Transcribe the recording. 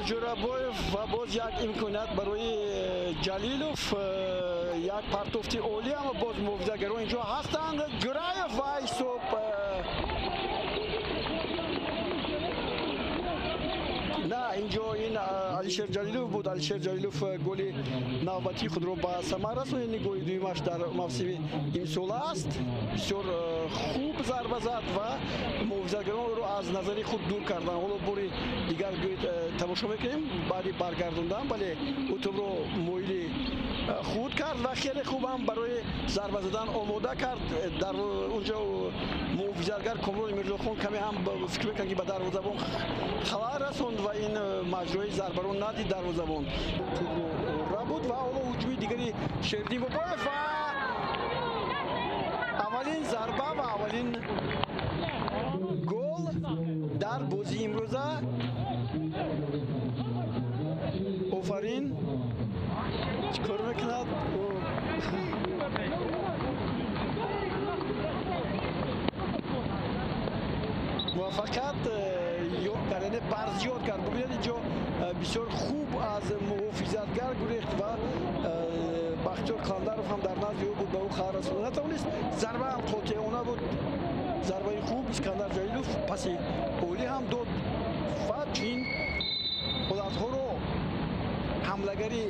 Ҷӯрабоев ва боз як имконият барои Ҷалилов, як партофти олӣ, аммо боз муҳофизатгарон инҷо ҳастанд. Ҷӯраев ва ҳисоб на, инҷо ин Алишер Ҷалилов буд. Алишер Ҷалилов голи навбатии худро ба самар расонд. Ин голи дуюмаш дар мавсими имсола аст. Бисёр хуб зарба зад ва муҳофизатгарон ӯро аз назари худ дур карданд. Ҳоло бори дигар биёед тамошо мекунем. Баъди баргардондан, бале, ӯ тӯбро моили худ кард ва хеле хуб ҳам барои зарба задан омода кард. Дар онҷо муҳофизатгар Комрон Мирзохон каме ҳам фикр мекард, ки ба дарвозабон халал расонд ва ин маҷрои зарбаро надид дарвозабон. Тӯбро рабуд ва ҳоло ҳуҷуми дигари Шердин Бобоев ва аввалин зарба ва аввалин гол дар бозии имрӯза. Офарин, чӣ кор мекунад? Муваффақият ёд кард, яъне барзиёд кард. Бубинед, инҷо бисёр хуб аз муҳофизатгар гурехт ва Бахтиёр Қаландаров ҳам дар назди ӯ буд, ба ӯ халал расонда натавонист. Зарба ҳам қотеона буд, зарбаи хуб. Искандар Ҷалилов паси олӣ ҳам дод ва чунин ҳолатҳоро ҳамлагари